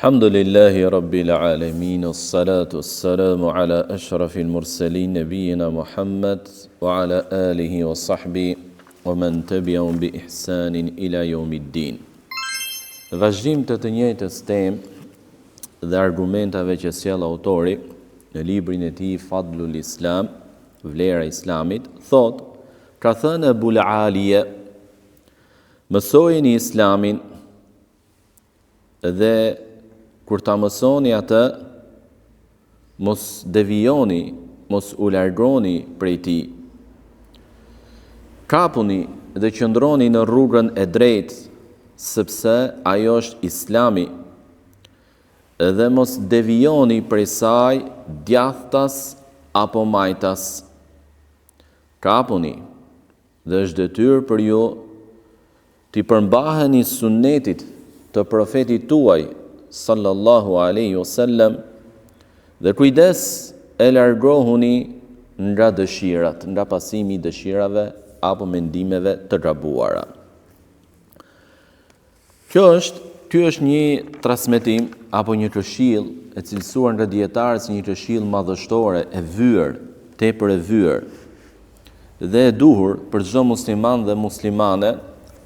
الحمد لله رب العالمين الصلاة والسلام على أشرف المرسلين نبينا محمد وعلى آله وصحبه ومن تبعهم بإحسان إلى يوم الدين Në vazhdim të të njëjtës temë dhe argumentave që sjell autori në librin e tij Fadlul Islam, Vlera e Islamit, thotë, ka thënë Ebul Alije, mësojeni Islamin Dhe kur ta mësoni atë, mos devijoni, mos u largoni prej tij. Kapuni dhe qëndroni në rrugën e drejtë, sepse ajo është Islami, dhe mos devijoni prej saj djathtas apo majtas. Kapuni dhe është detyrë për ju T'i përmbaheni sunnetit të Profetit tuaj, sallallahu alejhi o sellem, dhe kujdes e largohuni nga dëshirat, nga pasimi i dëshirave apo mendimeve të gabuara. Kjo është, ky është një transmetim apo një këshillë e cilësuar nga dijetarët si një këshillë madhështore e vyer, tepër e vyer dhe e duhur për çdo musliman dhe muslimane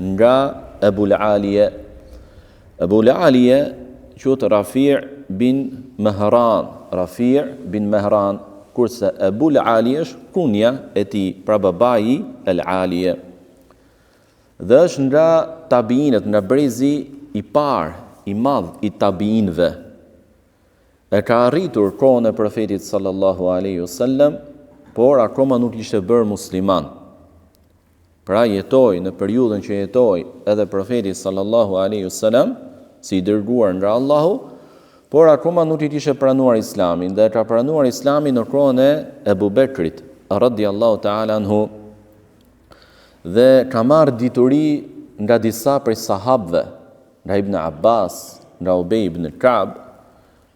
nga Ebul Alije. Ebul Alije quhet Rafi' bin Mehran, Rafi' bin Mehran, kurse Ebul Alije është kunja e tij, pra babai i El Alije. Dhe është nga tabiinët, nga brezi i parë, i madh i tabiinëve. E ka arritur kohën e Profetit sallallahu alaihi wasallam, por akoma nuk ishte bërë musliman. Pra jetoi në periudhën që jetoi edhe Profeti sallallahu alaihi wasallam, si i dërguar nga Allahu, por akoma nuk e kishte pranuar Islamin dhe e ka pranuar Islamin në kohën e Ebu Bekrit radiallahu ta'ala anhu. Dhe ka marrë dituri nga disa prej sahabëve, nga Ibn Abbas, nga Ubej ibn Ka'b,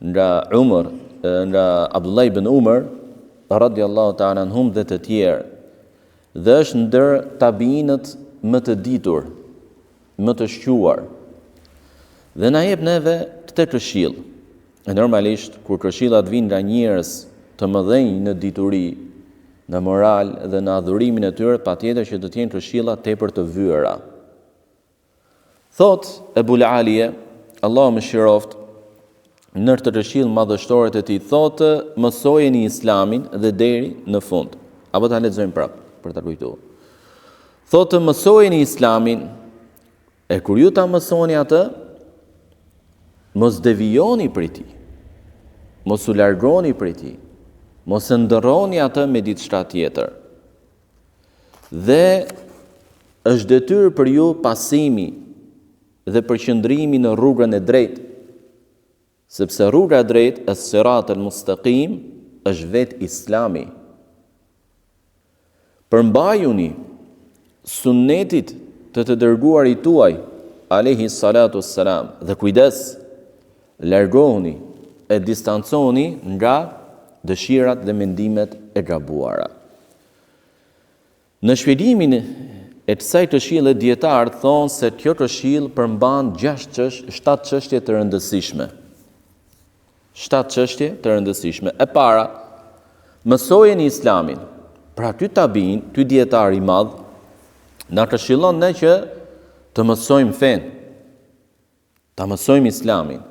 nga Umar, nga Abdullah ibn Umar, radiallahu ta'ala anhum dhe të tjerë. Dhe është ndër tabiinët më të ditur, më të shquar. Dhe na jep neve këtë këshillë. E normalisht, kur këshillat vijnë nga njerëz të mëdhenj në dituri, në moral dhe në adhurimin e tyre, patjetër që do të jenë këshilla tepër të vyera. Thotë Ebul Alije, Allahu e mëshiroftë, në këtë këshillë madhështore të tij, thotë mësojeni Islamin dhe deri në fund. Apo ta lexojmë prapë për ta kujtuar. Thotë mësojeni Islamin, e kur ju ta mësoni atë, mos devijoni prej tij, mos u largoni prej tij, mos e ndërroni atë me diçka tjetër. Dhe është detyrë për ju pasimi dhe përqendrimi në rrugën e drejtë, sepse rruga e drejtë, es-sirat el-mustaqim, është vetë Islami. Përmbajuni sunnetit të të dërguarit tuaj, alejhi salatu wassalam, dhe kujdes, largohuni e distancohuni nga dëshirat dhe mendimet e gabuara. Në shpjegimin e kësaj këshille dijetarët thonë se kjo këshillë përmban 6 çështje, 7 çështje të rëndësishme. 7 çështje të rëndësishme. E para, mësojeni Islamin. Pra ky tabiin, ky dijetar i madh, na këshillon ne që të mësojmë fenë, ta mësojmë Islamin.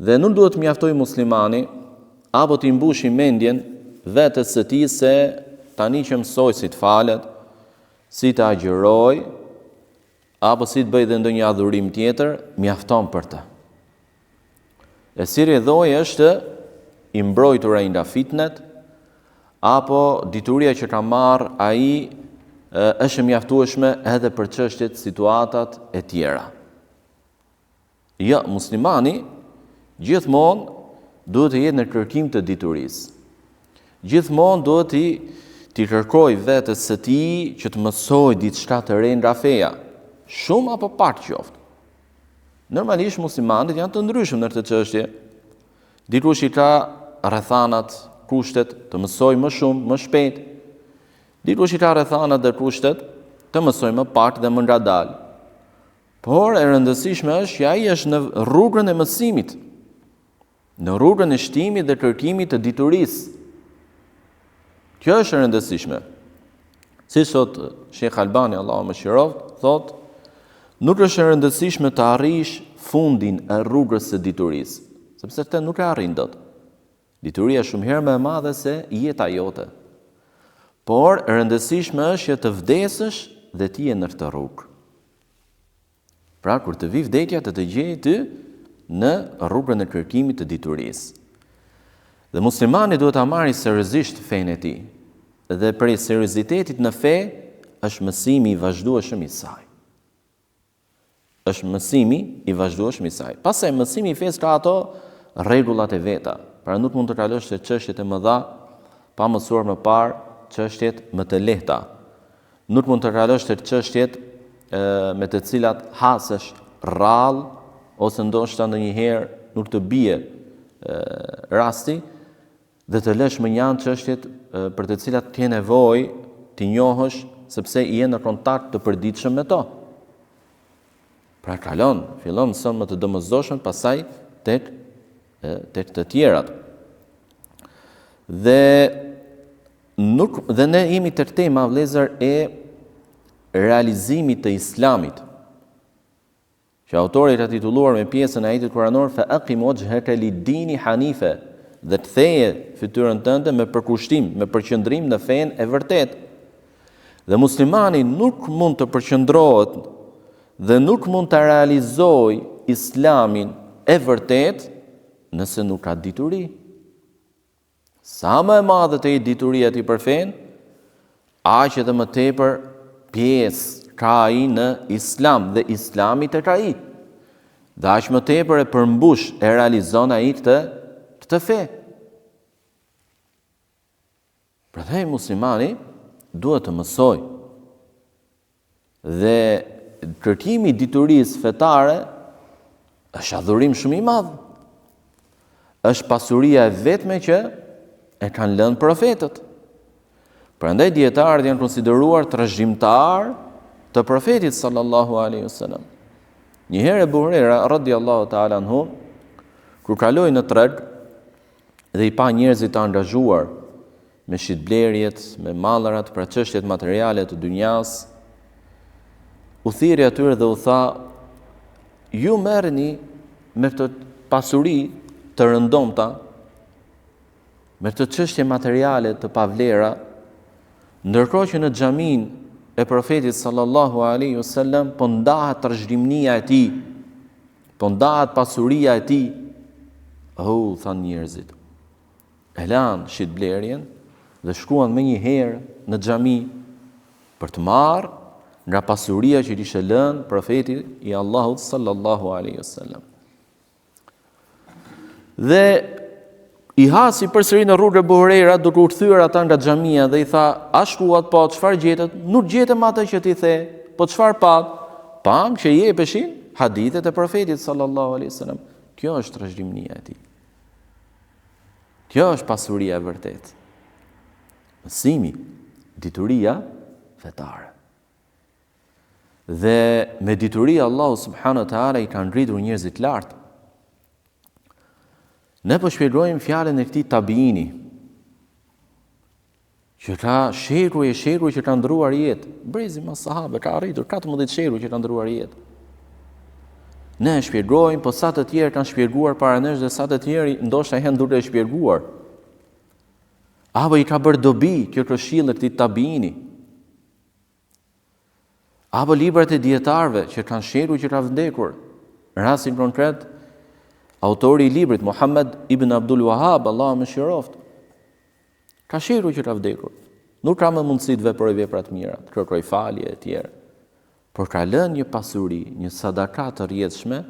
Dhe nuk duhet të mjaftojë muslimani apo t'i mbushi mendjen vetes së tij se tani që mësoi si të falet, si të agjërojë, apo si të bëjë dhe ndonjë adhurim tjetër, mjafton për të. E si rrjedhojë është i mbrojtur ai nga fitnet, apo dituria që ka marrë ai është e mjaftueshme edhe për çështjet, situatat e tjera. Jo, muslimani gjithmonë duhet të jetë në kërkim të diturisë. Gjithmonë duhet t'i t'i kërkojë vetes së tij që të mësojë diçka të re nga feja, shumë apo pak qoftë. Normalisht muslimanët janë të ndryshëm në këtë çështje. Dikush i ka rrethanat, kushtet të mësojë më shumë, më shpejt. Dikush i ka rrethanat dhe kushtet të mësojë më pak dhe më ngadalë. Por e rëndësishme është që ai është në rrugën e mësimit, në rrugën e shtimit dhe kërkimit të diturisë. Kjo është e rëndësishme. Siç thotë Shejh Albani, Allahu e mëshiroftë, thotë, nuk është e rëndësishme të arrish fundin e rrugës së diturisë, sepse këtë nuk e arrin dot. Dituria është shumë herë më e madhe se jeta jote. Por e rëndësishme është që të vdesësh dhe ti je në këtë rrugë. Pra kur të vijë vdekja të të gjejë ty në rrugën e kërkimit të diturisë. Dhe muslimani duhet ta marrë seriozisht fenë e tij. Dhe prej seriozitetit në fe është mësimi i vazhdueshëm i saj. Është mësimi i vazhdueshëm i saj. Pastaj mësimi i fesë ka ato rregullat e veta. Pra nuk mund të kalosh te çështjet e mëdha pa mësuar më parë çështjet më të lehta. Nuk mund të kalosh te çështjet me të cilat hasesh rrallë ose ndoshta ndonjëherë nuk të bie rasti dhe të lësh mënjanë çështjet për të cilat ke nevojë t'i njohësh sepse je në kontakt të përditshëm me to. Pra kalon, fillon mëson më të domosdoshmën, pastaj tek tek të tjerat. Dhe Nuk dhe ne jemi tek tema vëllezër e realizimit të Islamit. Që autori e ka titulluar me pjesën e ajetit kuranor fa aqim wajhaka lid-dini hanifa dhe ktheje fytyrën tënde me përkushtim, me përqendrim në fenë e vërtetë. Dhe muslimani nuk mund të përqendrohet dhe nuk mund ta realizojë Islamin e vërtetë nëse nuk ka dituri. Sa më e madhe të jetë dituria e tij për fenë, aq edhe më tepër pjesë ka ai në Islam dhe Islami tek ai. Dhe aq më tepër e përmbush e realizon ai këtë këtë fe. Prandaj muslimani duhet të mësojë Dhe kërkimi i diturisë fetare është adhurim shumë i madh. Është pasuria e vetme që e kanë lënë profetët. Prandaj dijetarët janë konsideruar trashëgimtarë të profetit sallallahu alaihi wasallam. Një herë Ebu Hurejra radiallahu ta'ala anhu kur kaloi në treg dhe i pa njerëzit të angazhuar me shitblerjet, me mallrat, pra çështjet materiale të dynjas, u thirri atyre dhe u tha, ju merreni me këto pasuri të rëndomta, me këto çështje materiale të pavlera, ndërkohë që në xhaminë e profetit sallallahu alaihi wasallam po ndahet trashëgimnia e tij, po ndahet pasuria e tij. Oh, thanë njerëzit. E lanë shitblerjen dhe shkuan menjëherë në xhami për të marrë nga pasuria që kishte lënë profeti i Allahut sallallahu alaihi wasallam. Dhe i hasi përsëri në rrugë Ebu Hurejra duke u kthyer ata nga xhamia dhe i tha, "A shkuat po çfarë gjetët? Nuk gjetëm atë që ti the, po çfarë patë? Pamë që jepeshin hadithet e profetit sallallahu alaihi wasallam. Kjo është trashëgimnia e tij. Kjo është pasuria e vërtetë. Mësimi, dituria fetare. Dhe me dituri Allahu subhanahu wa taala i ka ngritur njerëzit lart. Ne po shpjegojmë fjalën e këtij tabiini, që ka shekuj e shekuj që ka ndërruar jetë. Brezi mas sahabëve ka arritur 14 shekuj që ka ndërruar jetë. Ne e shpjegojmë, po sa të tjerë kanë shpjeguar para nesh dhe sa të tjerë ndoshta janë duke e shpjeguar. Apo i ka bërë dobi kjo këshillë e këtij tabiini. Apo librat e dijetarëve që kanë shekuj që kanë vdekur. Në rastin konkret, autori i librit Muhammed ibn Abdul Wahhab, Allahu e mëshiroftë, ka shekuj që ka vdekur. Nuk ka më mundësi të veprojë vepra të mira, të kërkojë falje e tjerë. Por ka lënë një pasuri, një sadaka të rrjedhshme,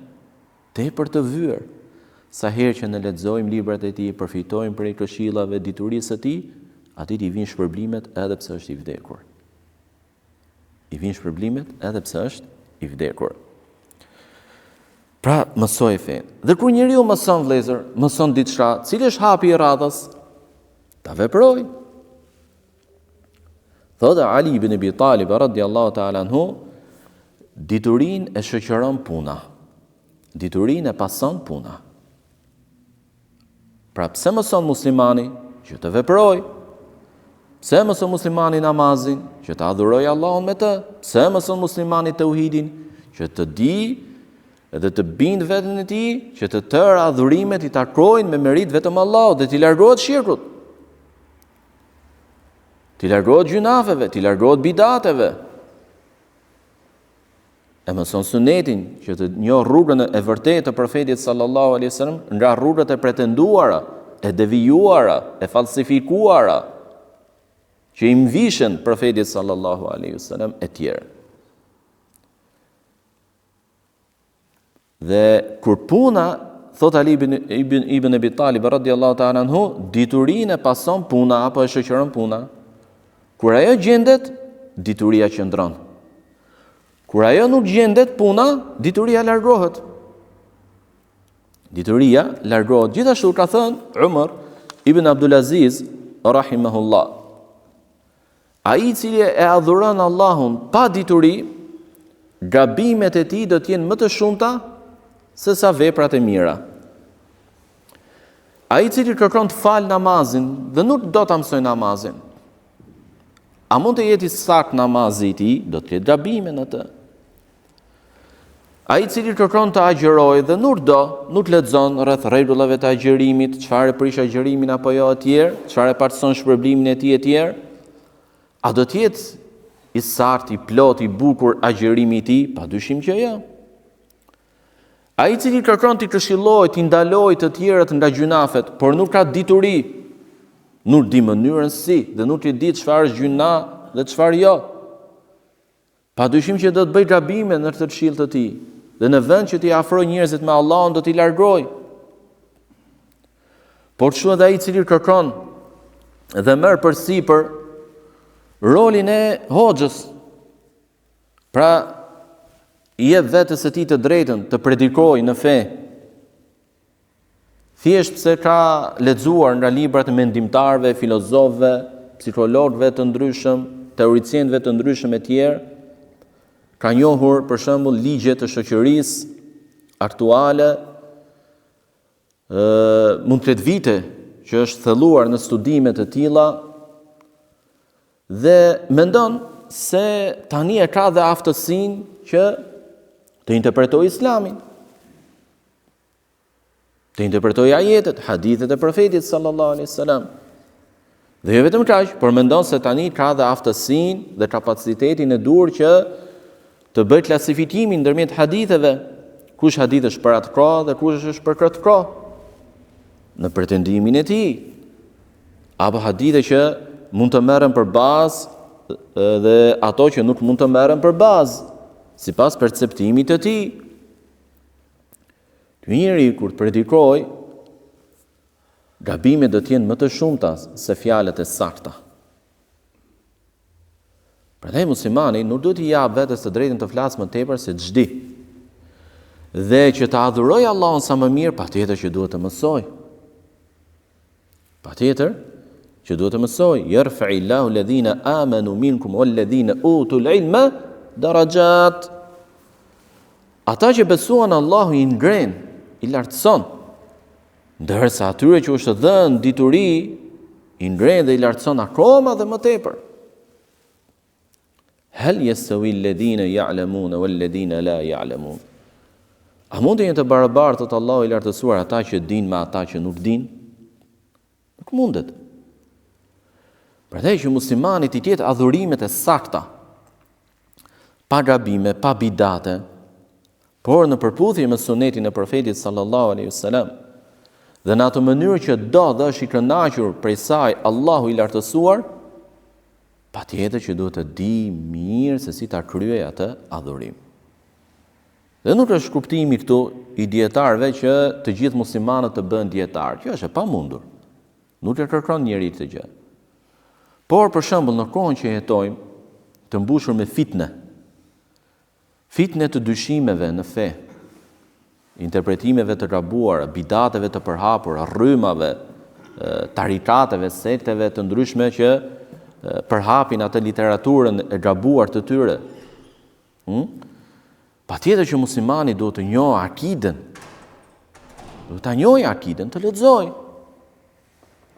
tepër të vyer. Sa herë që ne lexojmë librat e tij, përfitojmë prej këshillave, diturisë së tij, atij i vijnë shpërblimet edhe pse është i vdekur. I vijnë shpërblimet edhe pse është i vdekur. Pra, mësoje fenë. Dhe kur njeriu mëson vëllezër, mëson diçka, cili është hapi i radhës? Ta veprojë. Thotë Ali ibn Abi Talib radiallahu ta'ala anhu, Diturinë e shoqëron puna. Diturinë e pason puna. Pra pse mëson muslimani që të veprojë? Pse mëson muslimani namazin që të adhurojë Allahun me të? Pse mëson muslimani teuhidin që të di dhe të bindë veten e tij që të tëra adhurimet i takojnë me meritë vetëm Allahut dhe t'i largohet shirkut? T'i largohet gjynafeve, t'i largohet bidateve. E mëson sunetin që të njohë rrugën e vërtetë të profetit sallallahu alaihi wasallam nga rrugët e pretenduara, e devijuara, e falsifikuara që i mvishen profetit sallallahu alaihi wasallam e tjerë. Dhe kur puna, thot Ali ibn, ibn, ibn Ebi Talib, radiallahu ta'ala anhu, diturinë e pason puna, apo e shoqëron puna. Kur ajo gjendet, dituria qëndron. Kur ajo nuk gjendet puna, dituria largohet. Dituria largohet. Gjithashtu ka thënë Umar ibn Abdulaziz, rahimahullah. Ai i cili e adhuron Allahun pa dituri, gabimet e tij do të jenë më të shumta se sa veprat e mira. Ai i cili kërkon të falë namazin dhe nuk do ta mësojë namazin, a mund të jetë i saktë namazi i tij? Do të ketë gabime në të. Ai i cili kërkon të agjërojë dhe nuk do, nuk lexon rreth rregullave të agjërimit, çfarë e prish agjërimin apo jo etj, çfarë e pakëson shpërblimin e tij etj. A do të jetë i saktë, i plotë, i bukur agjërimi i tij? Pa dyshim që jo. Ai i cili kërkon t'i këshillojë, t'i ndalojë të tjerët nga gjynafet, por nuk ka dituri, nuk di mënyrën si dhe nuk e di çfarë është gjynah dhe çfarë jo. Pa dyshim që do të bëjë gabime në këtë këshillë të tij, dhe në vend që t'i afrojë njerëzit me Allahun, do t'i largojë. Por kështu edhe ai i cili kërkon dhe merr përsipër rolin e hoxhës. Pra i jep vetes së tij të drejtën të predikojë në fe. Thjesht pse ka lexuar nga librat e mendimtarëve, filozofëve, psikologëve të ndryshëm, teoricienëve të ndryshëm e tjerë, ka njohur për shembull ligje të shoqërisë aktuale, ë mund të ketë vite që është thelluar në studime të tilla dhe mendon se tani e ka dhe aftësinë që të interpretojë Islamin. Të interpretojë ajetet, hadithet e profetit sallallahu alaihi wasallam. Dhe jo vetëm kaq, por mendon se tani ka dhe aftësinë dhe kapacitetin e duhur që të bëjë klasifikimin ndërmjet haditheve, kush hadith është për atë kohë dhe kush është për këtë kohë. Në pretendimin e tij, apo hadithe që mund të merren për bazë dhe ato që nuk mund të merren për bazë, sipas perceptimit të tij. Ky njeri kur të predikojë, gabimet do të jenë më të shumta se fjalët e sakta. Prandaj muslimani nuk duhet t'i japë vetes të drejtën të flasë më tepër se ç'di. Dhe që të adhurojë Allahun sa më mirë, patjetër që duhet të mësojë. Patjetër që duhet të mësojë, jerfeillahu ledhina amanu minkum wal ledhina utul ilma darajat. Ata që besuan Allahu i ngren, i lartëson. Ndërsa atyre që u është dhënë dituri, i ngren dhe i lartëson akoma dhe më tepër. Hel jestewi ledhine ja'lemune, wal ledhine la ja'lemun. A mund të jenë të barabartë, thotë Allahu i lartësuar, ata që dinë me ata që nuk dinë? Nuk mundet. Prandaj që muslimani t'i ketë adhurimet e sakta, pa gabime, pa bidate, por në përputhje me sunetin e profetit sallallahu alaihi wasallam, dhe në atë mënyrë që do dhe është i kënaqur prej saj Allahu i lartësuar, Patjetër që duhet të dijë mirë se si ta kryejë atë adhurim. Dhe nuk është kuptimi këtu i dijetarëve që të gjithë muslimanët të bëhen dijetarë. Kjo është e pamundur. Nuk e kërkon njeri këtë gjë. Por për shembull në kohën që jetojmë, të mbushur me fitne, Fitne të dyshimeve në fe, interpretimeve të gabuara, bidateve të përhapura, rrymave, tarikateve, sekteve të ndryshme që përhapin atë literaturën e gabuar të tyre. Hmm? Patjetër që muslimani duhet të njohë akiden. Duhet ta njohë akiden, të lexojë,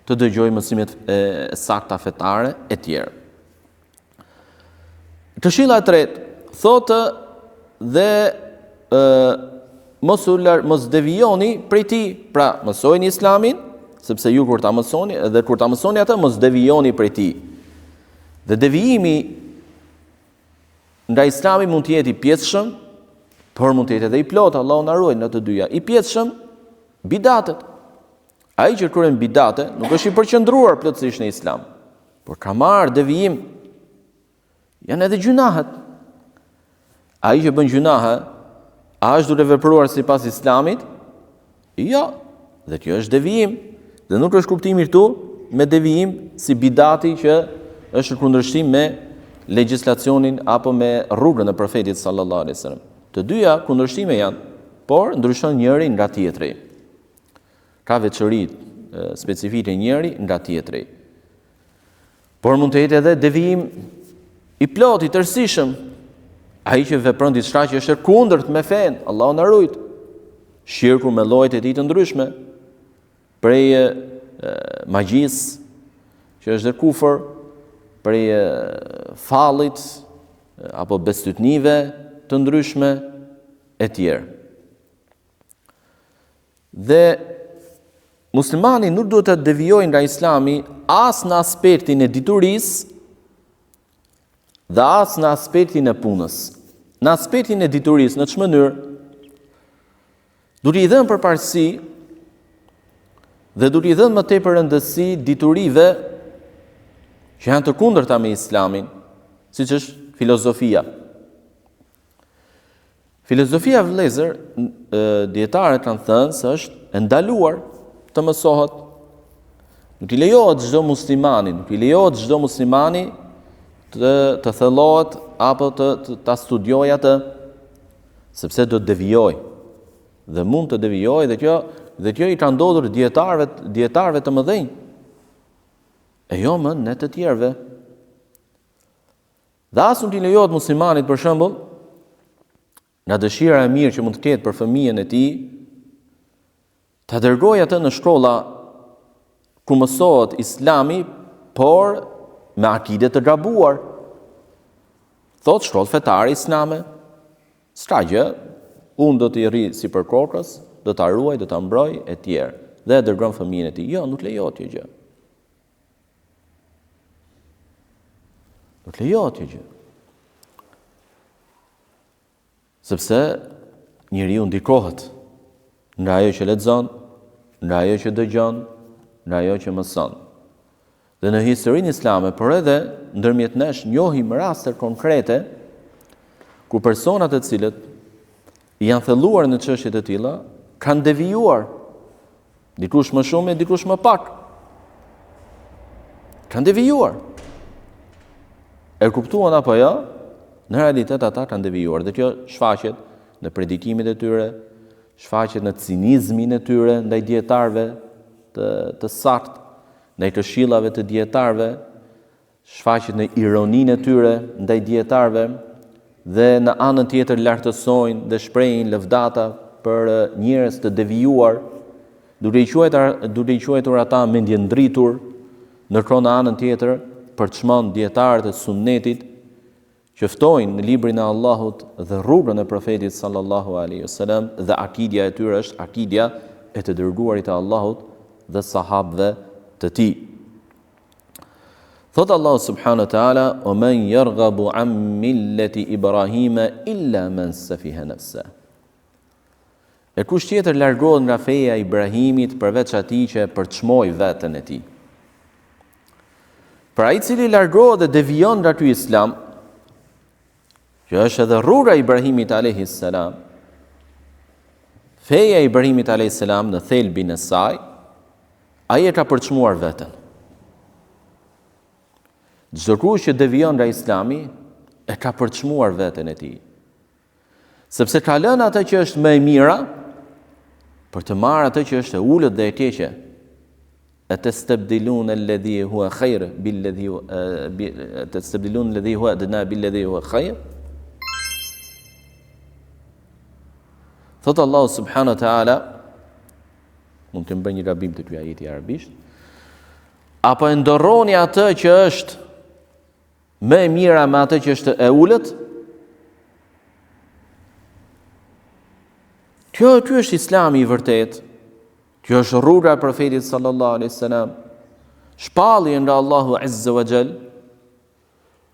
të dëgjojë mësimet e sakta fetare e tjerë. Këshilla e tretë thotë dhe ë mos u lar, mos devijoni prej tij, pra mësojeni Islamin, sepse ju kur ta mësoni dhe kur ta mësoni atë mos devijoni prej tij. Dhe devijimi nga Islami mund të jetë i pjesshëm, por mund të jetë edhe i plotë, Allahu na ruajt nga të dyja. I pjesshëm bidatet. Ai që kryen bidate nuk është i përqendruar plotësisht në Islam, por ka marrë devijim. Janë edhe gjynahet. Ai që bën gjynahe, a është duke vepruar sipas Islamit? Jo. Dhe kjo është devijim. Dhe nuk është kuptimi këtu me devijim si bidati që është në kundërshtim me legjislacionin apo me rrugën e profetit sallallahu alaihi wasallam. Të dyja kundërshtime janë, por ndryshon njëri nga tjetri. Ka veçori specifike njëri nga tjetri. Por mund të jetë edhe devijim i plotë, i tërësishëm. Ai që vepron diçka që është e kundërt me fenë, Allahu na rujt. Shirku me llojet e tij të ndryshme, prej magjisë që është dhe kufër, prej fallit apo bestytnive të ndryshme e tjerë. Dhe muslimani nuk duhet të devijojë nga islami as në aspektin e diturisë dhe as në aspektin e punës. Në aspektin e diturisë, në ç'mënyrë? Duke i dhënë përparësi dhe duke i dhënë më tepër rëndësi diturive që janë të kundërta me islamin, siç është filozofia. Filozofia vëllezër, dijetarët kanë thënë se është e ndaluar të mësohet. Nuk i lejohet çdo muslimani, nuk i lejohet çdo muslimani të të thellohet apo të, të ta studiojë atë, sepse do të devijojë. Dhe mund të devijojë dhe kjo dhe kjo i ka ndodhur dijetarëve, dijetarëve të mëdhenj. E jo më ne të tjerëve. Dhe as nuk i lejohet muslimanit për shembull nga dëshira e mirë që mund të ketë për fëmijën e tij, ta dërgojë atë në shkolla ku mësohet Islami, por me akide të gabuar. Thotë shkollë fetare islame, s'ka gjë, unë do t'i rri sipër kokës, do ta ruaj, do ta mbroj e tjerë. Dhe e dërgon fëmijën e tij. Jo, nuk lejohet kjo gjë. Nuk lejohet kjo gjë. Sepse njeriu ndikohet nga ajo që lexon, nga ajo që dëgjon, nga ajo që mëson. Dhe në historinë islame, por edhe ndërmjet nesh njohim raste konkrete ku personat të cilët janë thelluar në çështje të tilla, kanë devijuar Dikush më shumë e dikush më pak. Kanë devijuar. E kuptuan apo jo? Në realitet ata kanë devijuar dhe kjo shfaqet në predikimet e tyre, shfaqet në cinizmin e tyre ndaj dijetarëve të të saktë, ndaj këshillave të dijetarëve, shfaqet në ironinë e tyre ndaj dijetarëve dhe në anën tjetër lartësojnë dhe shprehin lëvdata për njerëz të devijuar, duke i quajtur duke i quajtur ata mendjendritur, ndërkohë në anën tjetër përçmon dijetarët e sunnetit që ftojnë në librin e Allahut dhe rrugën e profetit sallallahu alaihi wasallam dhe akidja e tyre është akidja e të dërguarit të Allahut dhe sahabëve të tij. Thotë Allahu subhanahu wa taala, "Wa man yarghabu an millati Ibrahima illa man safiha nafsa." E kush tjetër largohet nga feja e Ibrahimit përveç atij që e përçmoi veten e tij? Pra ai i cili largohet dhe devijon nga ky islam, që është edhe rruga e Ibrahimit alayhi salam, feja e Ibrahimit alayhi salam në thelbin e saj, Ai e ka përçmuar veten. Çdokush që devijon nga Islami e ka përçmuar veten e tij. Sepse ka lënë atë që është më e mira për të marrë atë që është e ulët dhe e keqe. E testebdilun alladhi huwa khair billadhi testebdilun alladhi huwa adna billadhi huwa khair. Thotë Allahu subhanahu wa taala, mund të bëj një gabim te ky ajeti arabisht, apo e ndërroni atë që është më e mira me atë që është e ulët? Kjo ky është Islami i vërtetë. Kjo është rruga e profetit sallallahu alaihi wasallam. Shpallje nga Allahu azza wa jall.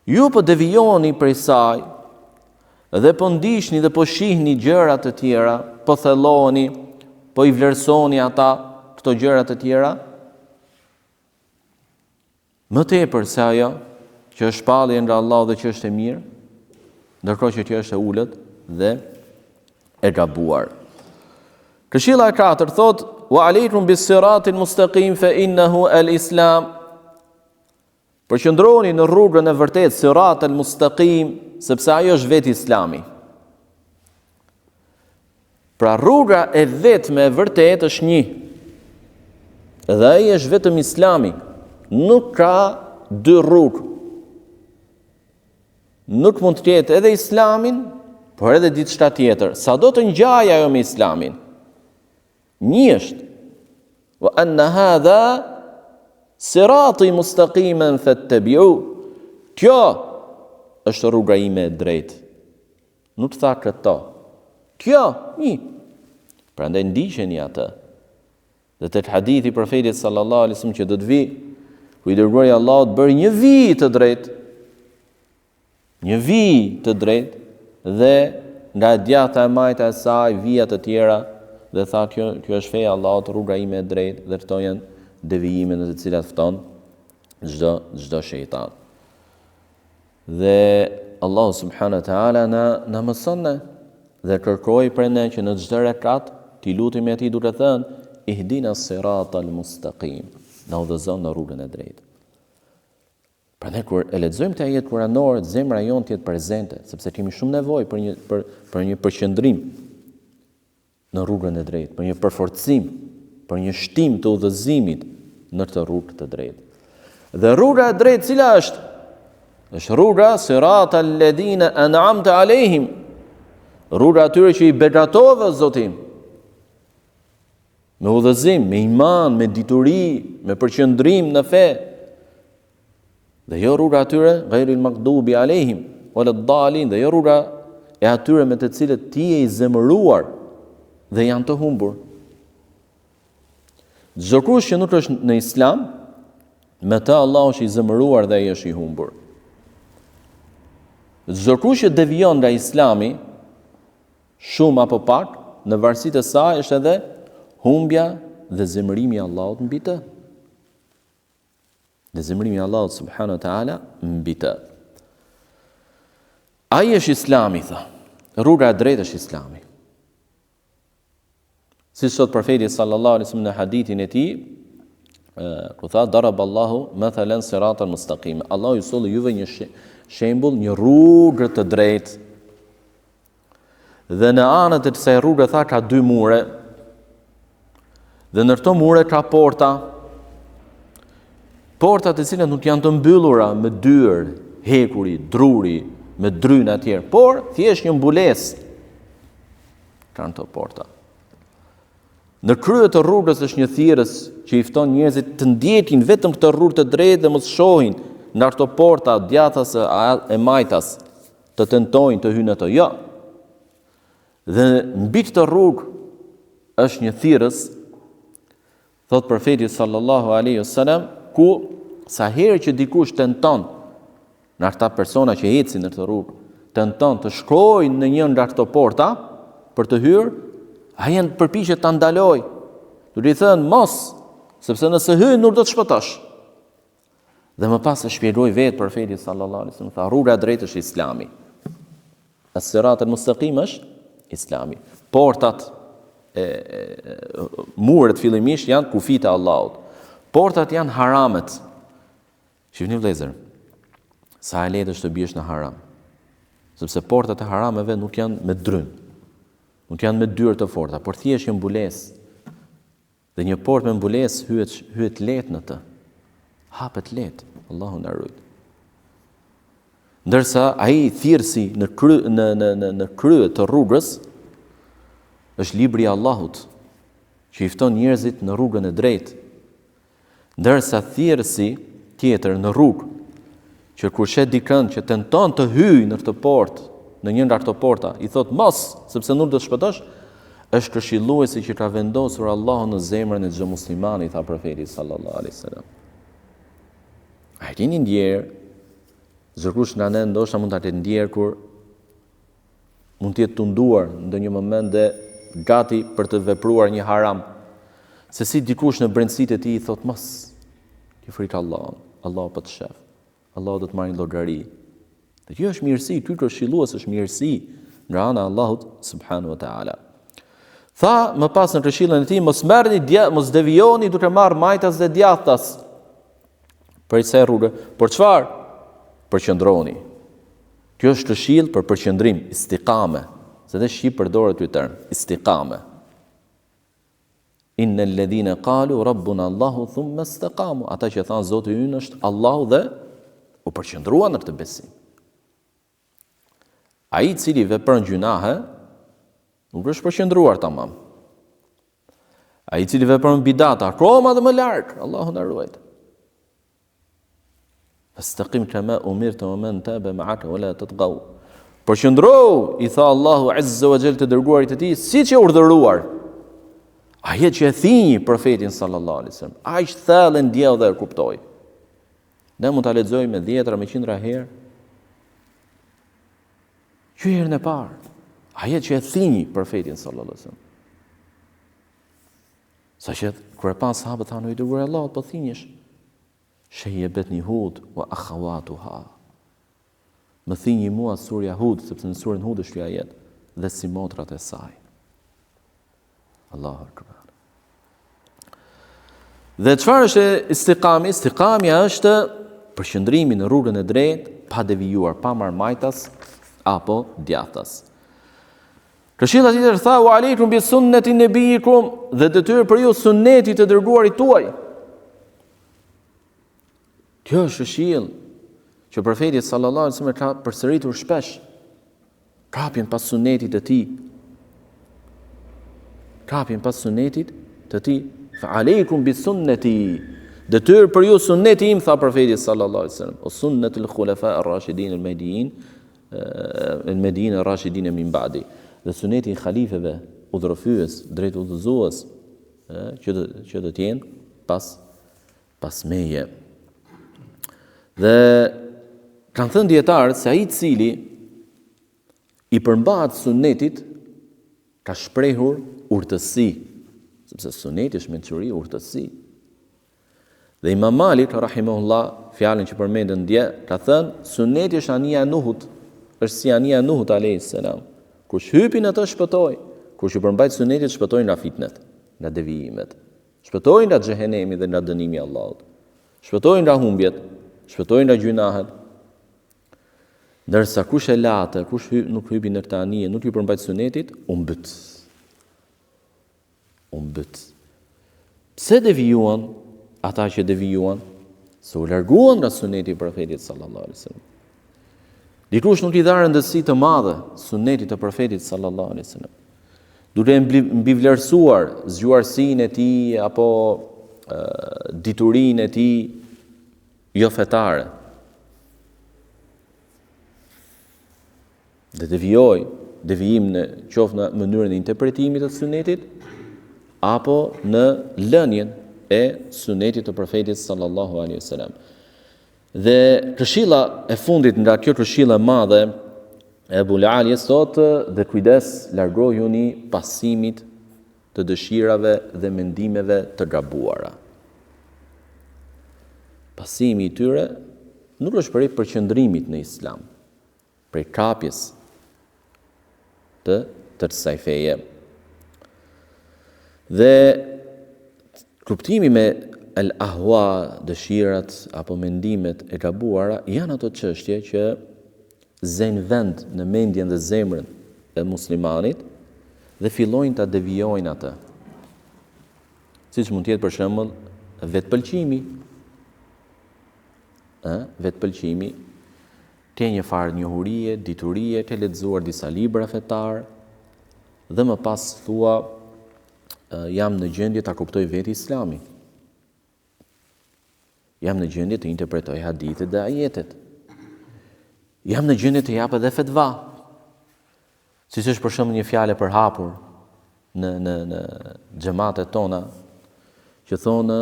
Ju po devijoni prej saj dhe po ndiqni dhe po shihni gjëra të tjera, po thelloheni, po i vlerësoni ata këto gjëra të tjera. Më tepër se ajo që është shpallje nga Allahu dhe që është e mirë, ndërkohë që kjo është e ulët dhe e gabuar. Këshilla e katërt thotë: "Wa alaykum bis-siratil mustaqim fa innahu al-islam." Përqendrohuni në rrugën e vërtetë, sirat al-mustaqim, sepse ajo është vetë Islami. Pra rruga e vetme e vërtetë është një. Dhe ai është vetëm Islami. Nuk ka dy rrugë. Nuk mund të ketë edhe Islamin, por edhe diçka tjetër. Sado të ngjajë ajo me Islamin. Një është. Wa anna hadha sirati mustaqiman fattabi'u. Kjo është rruga ime e drejtë. Nuk tha këto. Kjo, një. Prandaj ndiqeni atë. Dhe tek hadithi i profetit sallallahu alaihi wasallam që do të vijë, ku i dërguari i Allahut bëri një vijë të drejtë. Një vijë të drejtë dhe nga e djathta e majta e saj vija të tjera dhe tha kjo kjo është feja e Allahut, rruga ime e drejtë dhe këto janë devijime në të cilat fton çdo çdo shejtan. Dhe Allahu subhanahu wa taala na na mëson ne dhe kërkoi prej ne që në çdo rekat t'i lutemi atij duke thënë ihdina siratal mustaqim, na udhëzo në rrugën e drejtë. Prandaj kur e lexojmë këtë ajet kuranor, zemra jonë të jetë prezente, sepse kemi shumë nevojë për një për për një përqendrim në rrugën e drejtë, për një përforcim, për një shtim të udhëzimit në këtë rrugë të drejtë. Dhe rruga e drejtë cila është? Është rruga sirat alladhina an'amta alehim. Rruga e atyre që i begatove Zoti im. Me udhëzim, me iman, me dituri, me përqendrim në fe. Dhe jo rruga e atyre, ghairil maghdubi alehim, wala dalin, dhe jo rruga e atyre me të cilët ti je i zemëruar dhe janë të humbur. Çdokush që nuk është në islam, me të Allahu është i zemëruar dhe ai është i humbur. Çdokush që devijon nga islami, Shumë apo pak, në varësi të saj është edhe humbja dhe zemërimi i Allahut mbi të. Dhe zemërimi i Allahut subhanahu wa taala mbi të. Ai është Islami, tha. Rruga e drejtë është Islami. Siç thotë profeti sallallahu alaihi wasallam në hadithin e tij, ku tha darab Allahu mathalan siratan mustaqim. Allahu ju solli juve një shembull, një rrugë të drejtë. Dhe në anët e kësaj rruge tha ka dy mure. Dhe në këto mure ka porta. Porta të cilat nuk janë të mbyllura me dyer, hekuri, druri, me dryna e tjerë, por thjesht një mbulesë kanë këto porta. Në krye të rrugës është një thirrës që i fton njerëzit të ndjekin vetëm këtë rrugë të drejtë dhe mos shohin nga këto porta djathtas e majtas të tentojnë të hyjnë në to. Jo. Dhe mbi këtë rrugë është një thirrës Thotë profeti sallallahu alaihi wasallam, ku sa herë që dikush tenton nga këta persona që ecin në këtë rrugë, tenton të shkojë në një nga këto porta për të hyrë, ai janë përpiqet ta ndalojë, duke i thënë mos, sepse nëse hyn nuk do të shpëtosh. Dhe më pas e shpjegoi vetë profeti sallallahu alaihi wasallam, tha rruga e drejtë është Islami. As-sirat al-mustaqim është Islami. Portat e, e muret fillimisht janë kufijtë e Allahut. Portat janë haramet. Shihni vëllezër, sa e lehtë është të biesh në haram. Sepse portat e harameve nuk janë me dryn. Nuk janë me dyer të forta, por thjesht një mbulesë. Dhe një portë me mbulesë hyhet hyhet lehtë në të. Hapet lehtë, Allahu na rujt. Ndërsa ai thirrësi në kry, në në në në krye të rrugës Është libri i Allahut që i fton njerëzit në rrugën e drejtë. Ndërsa thirrësi tjetër në rrugë, që kur sheh dikënd që tenton të hyjë në këtë portë, në një nga këto porta, i thotë mos, sepse nuk do të shpëtosh, është këshilluesi që ka vendosur Allahu në zemrën e çdo muslimani, tha profeti sallallahu alaihi wasallam. A e keni ndjerë? Çdokush nga ne ndoshta mund ta ketë ndjerë kur mund të jetë tunduar ndonjë moment dhe gati për të vepruar një haram. Se si dikush në brendësitë e tij i thotë mos, ki frikë Allahun, Allahu po të shef. Allahu do të marrë llogari. Dhe kjo është mirësi, ky këshillues është mirësi nga ana e Allahut subhanahu wa taala. Tha më pas në këshillën e tij, mos merrni dja, mos devijoni duke marrë majtas dhe djathtas prej kësaj rruge, por çfarë? Përqendrohuni. Kjo është këshillë për përqendrim, istikame, se dhe shqip përdoret ky term, istikame. Inna alladhina qalu rabbuna Allahu thumma istaqamu. Ata që thanë Zoti ynë është Allahu dhe u përqendruan në këtë besim. Ai i cili vepron gjynahe, nuk është përqendruar tamam. Ai i cili vepron bidat, akoma dhe më larg, Allahu na ruajt. Fastaqim kama umirta wa man taba ma'aka wa la tatghaw. Përqendrohu, i tha Allahu Azza wa Jall të dërguarit të tij, siç je urdhëruar. Ajet që e thinji profetin sallallahu alaihi wasallam, aq thellë e ndjeu dhe e kuptoi. Ne mund ta lexojmë me dhjetra, me qindra herë. Që herën e parë, ajet që e thinji profetin sallallahu alaihi wasallam. Sa që kur e panë sahabët thanë, o i dërguar i Allahut, po thinjesh. Shejjebetni Hud wa akhawatuha. Më thinji mua surja Hud, sepse në surën Hud është ky ajet, dhe simotrat e saj. Allahu Akbar. Dhe çfarë është istikami? Istikami është përqendrimi në rrugën e drejtë, pa devijuar, pa marrë majtas apo djathtas. Këshilla tjetër tha wa alejkum bi sunnati nabiyikum dhe detyrë për ju sunneti i të dërguarit tuaj. Kjo është këshillë që profeti sallallahu alaihi wasallam ka përsëritur shpesh. Kapjen pas sunnetit të tij. Kapjen pas sunnetit të tij. Fa alejkum bi sunnati. Detyrë për ju sunneti im tha profeti sallallahu alaihi wasallam. Wa sunnatul khulafa ar-rashidin al-mahdiyyin el-Mahdiyyin ar-Rashidin min ba'di. Dhe sunneti i halifeve udhërrëfyes, drejt udhëzues, që do që do të jenë pas pas meje. Dhe kanë thënë dijetarët se ai i cili i përmbahet sunnetit ka shprehur urtësi, sepse sunneti është mençuri, urtësi. Dhe Imam Malik rahimahullah, fjalën që përmendëm dje, ka thënë, sunneti është anija e Nuhut, është si anija e Nuhut alayhis salam. Kush hypi në të shpëtoi, kush iu përmbajt sunnetit shpëtoi nga fitnet, nga devijimet. Shpëtoi nga xhehenemi dhe nga dënimi i Allahut. Shpëtoi nga humbjet, shpëtoi nga gjynahet. Ndërsa kush e la atë, kush hy, nuk hypi në këtë anije, nuk iu përmbajt sunnetit, u mbyt. U mbyt. Pse devijuan ata që devijuan? Se u larguan nga suneti i profetit sallallahu alaihi wasallam. Dikush nuk i dha rëndësi të madhe sunetit të profetit sallallahu alaihi wasallam. Duke mbivlerësuar zgjuarsinë e tij apo diturinë e tij jo fetare. Dhe devijoi, devijim në qoftë në mënyrën e interpretimit të sunetit apo në lënien e sunetit të profetit sallallahu alaihi wasallam. Dhe këshilla e fundit nga kjo këshillë e madhe e Ebu Alijes thotë dhe kujdes largojuni pasimit të dëshirave dhe mendimeve të gabuara. Pasimi i tyre nuk është prej përqendrimit në islam. prej kapjes të të kësaj feje. Dhe kuptimi me el ahwa, dëshirat apo mendimet e gabuara janë ato çështje që zënë vend në mendjen dhe zemrën e muslimanit dhe fillojnë ta devijojnë atë. Siç mund të jetë për shembull vetëpëlqimi. Ë, vetëpëlqimi Ke një farë njohurie, diturie, ke lexuar disa libra fetarë. dhe më pas thua jam në gjendje ta kuptoj vetë Islamin. Jam në gjendje të interpretoj hadithet dhe ajetet. Jam në gjendje të jap edhe fetva. Siç është për shembull një fjalë e përhapur në në në xhematet tona që thonë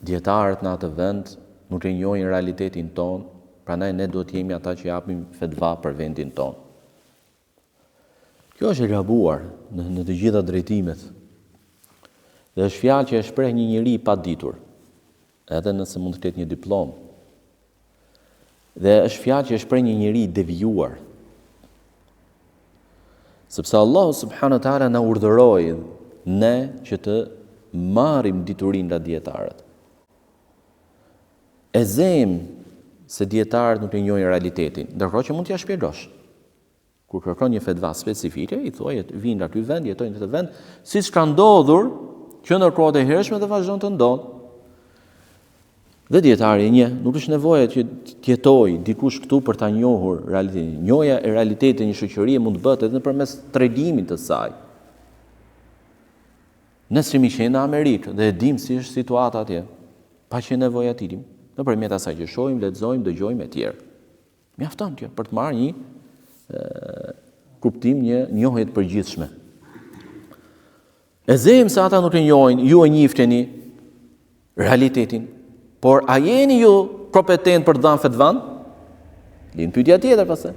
dijetarët në atë vend nuk e njohin realitetin tonë, prandaj ne duhet të jemi ata që japim fetva për vendin tonë. Kjo është e gabuar në, në të gjitha drejtimet. Dhe është fjalë që e shpreh një njeri i paditur, edhe nëse mund të ketë një diplomë. Dhe është fjalë që e shpreh një njeri i devijuar. Sepse Allahu subhanahu wa taala na urdhëroi ne që të marrim dituri nga dijetarët. E zejmë se dijetarët nuk e njohin realitetin, ndërkohë që mund t'ia shpjegosh. Kur kërkon një fetva specifike, i thua vij nga ky vend, jetoj në këtë vend, siç ka ndodhur që në kohët e hershme dhe vazhdon të ndodhë. Dhe dijetari e njeh, nuk është nevoja që të jetojë dikush këtu për ta njohur realitetin. Njohja e realitetit të një shoqërie mund të bëhet edhe nëpërmes tregimit të saj. Ne s'kemi qenë në Amerikë dhe e dimë si është situata atje, pa qenë nevoja të ikim, nëpërmjet asaj që shohim, lexojmë, dëgjojmë etj. Mjafton kjo për të marrë një kuptim, një njohje të përgjithshme. E zejmë se ata nuk e njohin, ju e njihni realitetin, por a jeni ju kompetent për të dhënë fetvan? Lind pyetja tjetër pastaj.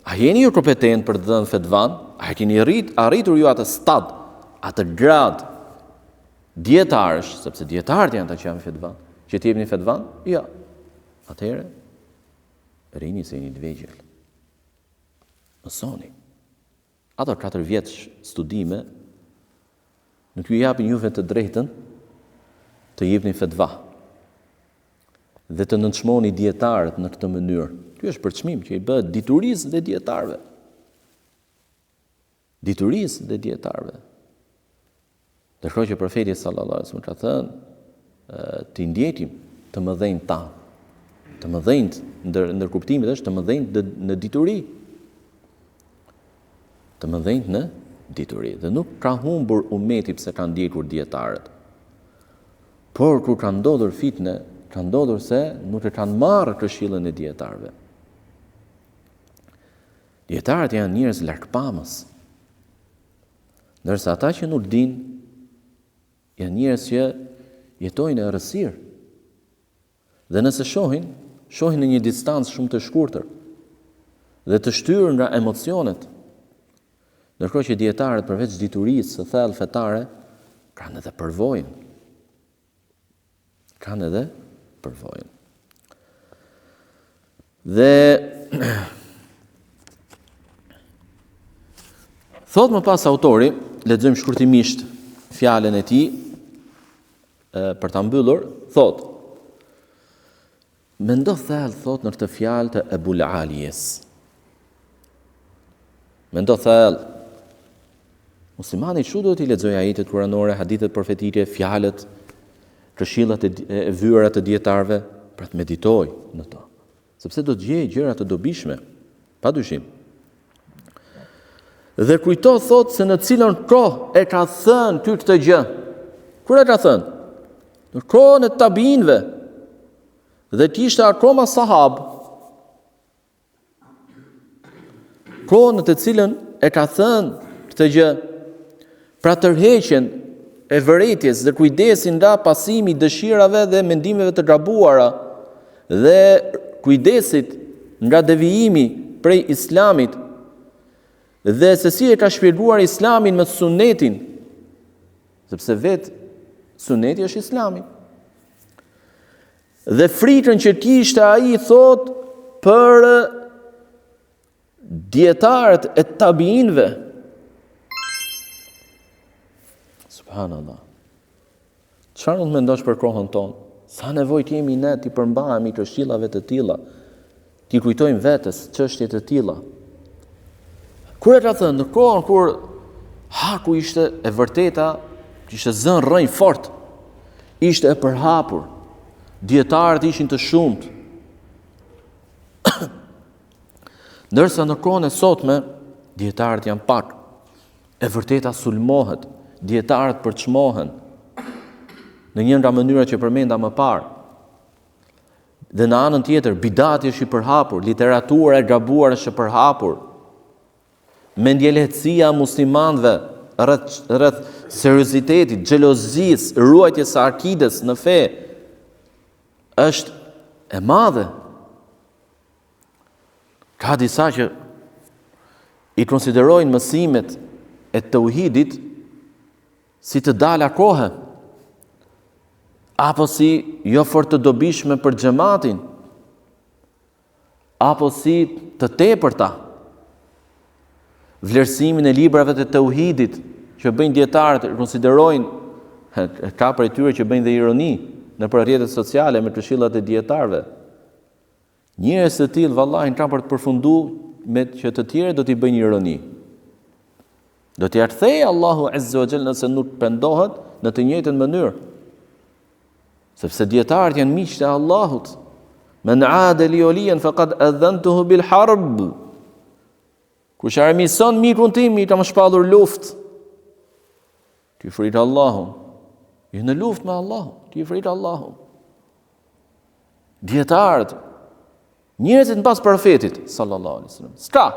A jeni ju kompetent për të dhënë fetvan? A e keni rrit, arritur ju atë stad, atë grad dijetarësh, sepse dijetarët janë ata që japin fetvan, që të jepni fetvan? Jo. Atëherë, rrini se jeni të vegjël. Mësoni. Ato 4 vjet studime nuk ju japin juve të drejtën të jepni fetva dhe të nënçmoni dijetarët në këtë mënyrë. Ky është përçmim që i bëhet diturisë dhe dijetarëve. Diturisë dhe dijetarëve. Ndërkohë që profeti sallallahu alaihi wasallam ka thënë t'i ndjekim të mëdhenjtë tanë. Të mëdhenjtë ndër ndër kuptimet është të mëdhenjtë në dituri. Të mëdhenjtë në dituri dhe nuk ka humbur umeti pse ka ndjekur dijetarët. Por kur ka ndodhur fitne, ka ndodhur se nuk e kanë marrë këshillën e dijetarëve. Dijetarët janë njerëz largpamës. Ndërsa ata që nuk dinë, janë njerëz që jetojnë në errësirë. Dhe nëse shohin, shohin në një distancë shumë të shkurtër dhe të shtyrë nga emocionet. Ndërkohë që dijetarët përveç diturisë së thellë fetare, kanë edhe përvojën. Kanë edhe përvojën. Dhe thotë më pas autori, lexojmë shkurtimisht fjalën e tij për ta mbyllur, thotë Mendo thellë, thotë në këtë fjalë të Ebul Alijes. Mendo thellë. Muslimani kështu duhet t'i lexojë ajetet kuranore, hadithet profetike, fjalët, këshillat e, e vyera të dijetarëve, pra të meditojë në to. Sepse do të gjejë gjëra të dobishme, pa dyshim. Dhe kujto thotë se në cilën kohë e ka thënë ky këtë gjë. Kur e ka thënë? Në kohën e tabiinëve. Dhe kishte akoma sahabë. Kohën në të cilën e ka thënë këtë gjë, pra tërheqjen e vërejtjes dhe kujdesin nga pasimi i dëshirave dhe mendimeve të gabuara dhe kujdesit nga devijimi prej islamit dhe se si e ka shpjeguar islamin me sunnetin, sepse vetë sunneti është islami. Dhe frikën që kishte ai thotë për dijetarët e tabiinëve. Subhanallah. Çfarë mund të mendosh për kohën tonë? Sa nevojë kemi ne t'i përmbahemi këshillave të tilla, t'i kujtojmë vetes çështje të tilla. Kur e ka thënë, në kohën kur haku ishte e vërteta, ishte zënë rrënjë fort, ishte e përhapur, dijetarët ishin të shumtë. Ndërsa në kohën e sotme, dijetarët janë pak. E vërteta sulmohet, dijetarët përçmohen në një nga mënyrat që përmenda më parë. Dhe në anën tjetër, bidati është i përhapur, literatura e gabuar është e përhapur. Mendjelehtësia e muslimanëve rreth rreth seriozitetit, xhelozisë, ruajtjes së akides në fe është e madhe. Ka disa që i konsiderojnë mësimet e teuhidit si të dala kohe, apo si jo fort të dobishme për xhematin, apo si të tepërta. Vlerësimin e librave të teuhidit që bëjnë dijetarët, konsiderojnë, ka prej tyre që bëjnë dhe ironi nëpër rrjetet sociale me këshillat e dijetarëve. Njerëz të tillë vallahi kanë për të përfundu me që të tjerët do t'i bëjnë ironi. Do t'ia kthejë Allahu Azza wa Jall nëse nuk pendohet në të njëjtën mënyrë. Sepse dijetarët janë miqtë e Allahut. Men ade li waliyan faqad adhantuhu bil harb. Kush armiqëson mikun tim, i kam shpallur luftë. Ki frikë Allahun. Je në luftë me Allahun, ki frikë Allahun. Dijetarët, njerëzit mbas profetit, sallallahu alaihi wasallam. S'ka.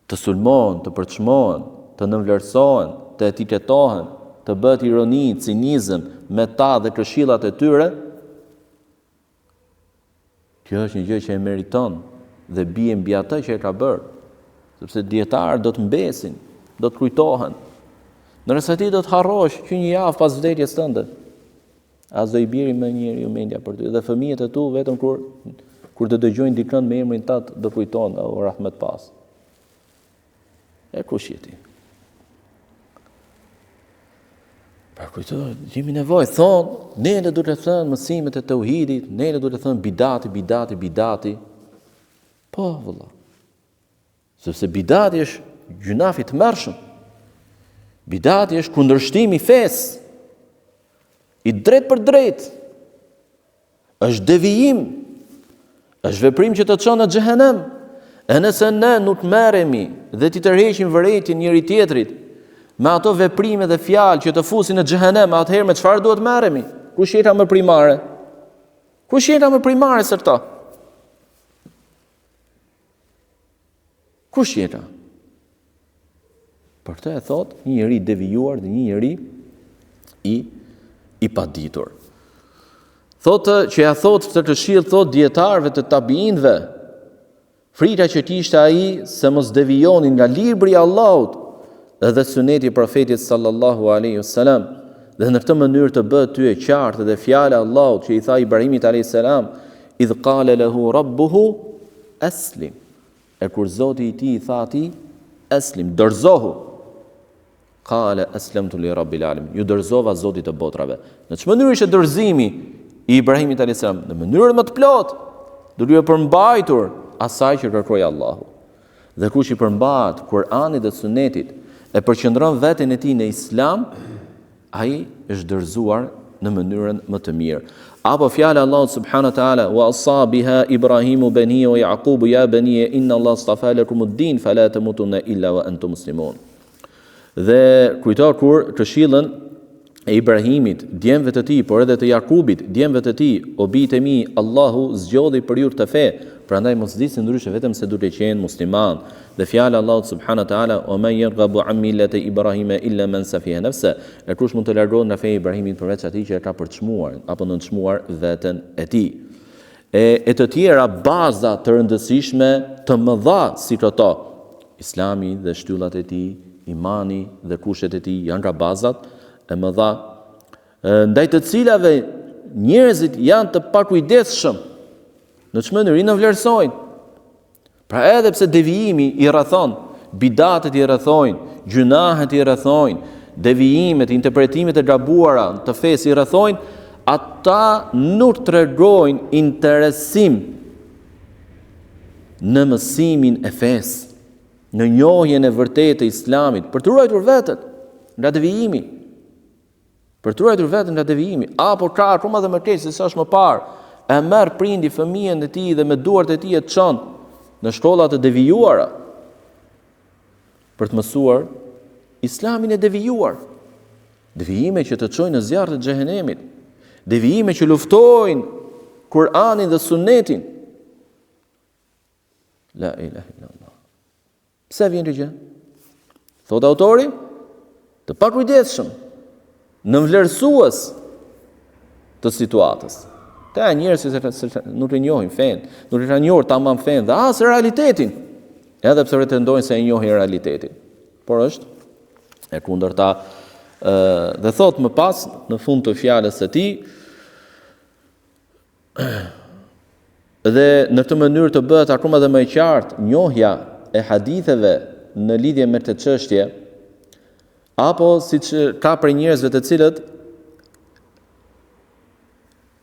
Të sulmohen, të përçmohen, të nënvlerësohen, të etiketohen, të bëhet ironi, cinizëm me ta dhe këshillat e tyre, Kjo është një gjë që e meriton dhe bie mbi atë që e ka bërë, sepse dijetarët do të mbesin, do të kujtohen. Ndërsa ti do të harrohesh që një javë pas vdekjes tënde. As do i bjerë më njeriu mendja për ty dhe fëmijët e tu vetëm kur kur të dëgjojnë dikënd me emrin tat do kujtohen o rahmet pastë. E kush je ti? Pra kujto, kemi nevojë, thonë, ne le duhet të thënë mësimet e teuhidit, ne le duhet të thënë bidati, bidati, bidati. Po, vëlla. Sepse bidati është gjynah i tmerrshëm. Bidati është kundërshtim i fesë. I drejtpërdrejtë. Është devijim, është veprim që të çon në xhehenem. E nëse ne nuk merremi dhe t'i tërheqim vërejtjen njëri-tjetrit me ato veprime dhe fjalë që të fusin në xhehenem, atëherë me çfarë duhet merremi? Kush jeta më primare? Kush jeta më primare se këto? Kush jeta? Për këtë e thotë një njeri i devijuar dhe një njeri i, i paditur. Thotë që ja thotë këtë këshillë, thotë dijetarëve të tabiinëve, frika që kishte ai se mos devijonin nga libri i Allahut dhe suneti i profetit sallallahu alaihi wasallam dhe në këtë mënyrë të bëhet ty e qartë dhe fjala e Allahut që i tha Ibrahimit alaihi salam idh qala lahu rabbuhu aslim E kur Zoti i tij i tha atij, Eslim, dorëzohu! Kale eslemtu li rabbil alamin. Iu dorëzova Zotit të botrave. Në ç'mënyrë ishte dorëzimi i Ibrahimit alayhis salam? Në mënyrën më të plotë, duke iu përmbajtur asaj që kërkoi Allahu. Dhe kush i përmbahet Kur'anit dhe Sunetit, e përqendron veten e tij në Islam, Ai është dorëzuar në mënyrën më të mirë. Apo fjala e Allahut subhanahu wa taala, "Wa asa biha Ibrahimu banihi wa Yaqubu ya bani inna Allah astafa lakum ad-din fala tamutunna illa wa antum muslimun." Dhe kujto kur këshillën e Ibrahimit, djemve të tij, por edhe të Jakubit, djemve të tij, o bijtë e mi, Allahu zgjodhi për ju këtë fe, prandaj mos vdisni ndryshe vetëm se duke qenë muslimanë. Dhe fjala e Allahut subhanahu wa ta'ala, "Wa men yarghabu an millati Ibrahima illa men safiha nafsa", e kush mund të largohet nga feja e Ibrahimit përveç atij që e ka përçmuar apo nënçmuar veten e tij. E, e të tjera baza të rëndësishme të mëdha si këto, Islami dhe shtyllat e tij, imani dhe kushtet e tij janë nga bazat e mëdha ndaj të cilave njerëzit janë të pakujdesshëm. Në ç'mënyrë i nënvlerësojnë. Pra edhe pse devijimi i rrethon, bidatet i rrethojnë, gjynahet i rrethojnë, devijimet, interpretimet e gabuara të fesë i rrethojnë, ata nuk tregojnë interesim në mësimin e fesë, në njohjen e vërtetë të islamit, për të ruajtur veten nga devijimi. Për të ruajtur veten nga devijimi, apo ka akoma dhe më keq se sa është më parë, e merr prindi fëmijën e tij dhe me duart e tij e çon në shkolla të devijuara. Për të mësuar Islamin e devijuar. Devijime që të çojnë në zjarr të xhehenemit. Devijime që luftojnë Kur'anin dhe Sunnetin. La ilaha illallah. Pse vjen kjo gjë? Thotë autori, të pakujdesshëm, nënvlerësues të situatës. Këta janë njerëz që nuk e njohin fenë, nuk e kanë njohur tamam fenë dhe as realitetin, edhe pse pretendojnë se e njohin realitetin. Por është e kundërta dhe thotë më pas në fund të fjalës së tij Dhe në këtë mënyrë të bëhet akoma dhe më e qartë njohja e haditheve në lidhje me këtë çështje, apo siç ka prej njerëzve të cilët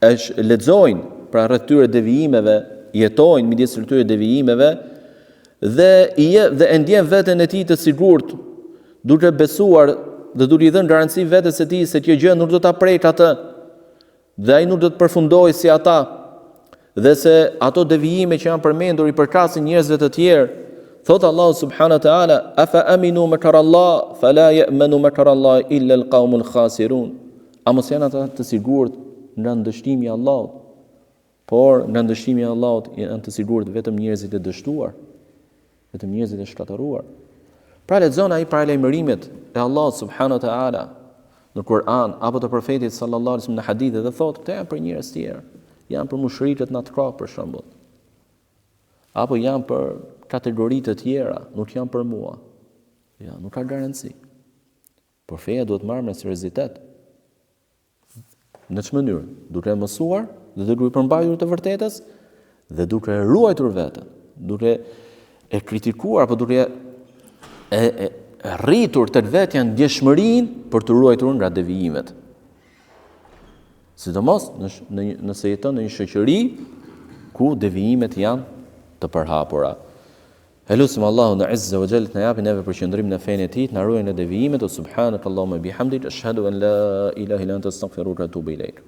e lexojnë pra rreth këtyre devijimeve, jetojnë midis këtyre devijimeve dhe i dhe e ndjen veten e tij të sigurt, duke besuar dhe duke i dhënë garanci vetes së tij se kjo gjë nuk do ta prekë atë. Dhe ai nuk do të përfundojë si ata, dhe se ato devijime që janë përmendur i përkasin njerëzve të tjerë. Thotë Allahu subhanahu wa taala, "Afa aminu makra Allah, fala ya'manu makra Allah illa al-qaumul khasirun." A mos janë ata të sigurt nga ndëshkimi i Allahut? Por nga ndëshkimi i Allahut janë të sigurt vetëm njerëzit e dështuar. Vetëm njerëzit e shkatërruar. Pra lexon ai paralajmërimet e Allahut subhanahu wa taala në Kur'an apo të profetit sallallahu alaihi wasallam në hadithe dhe thotë këto janë për njerëz të tjerë, janë për mushrikët në atë kohë për shembull. Apo janë për kategori të tjera, nuk janë për mua. Ja, nuk ka garanci. Por feja duhet marrë me seriozitet. Në ç'mënyrë? Duke e mësuar dhe duke iu përmbajtur të vërtetës dhe duke e ruajtur veten, duke e kritikuar apo duke e, e, e rritur tek vetja ndjeshmërinë për t'u ruajtur nga devijimet. Sidomos në, në, nëse jeton në një shoqëri ku devijimet janë të përhapura. E lusim Allahun Azza wa Jall të na japi neve përqendrim në fenë e Tij, të na ruajë nga devijimet, subhanakallahumma bihamdik, ashhadu an la ilaha illa anta astaghfiruka wa atubu ilaik.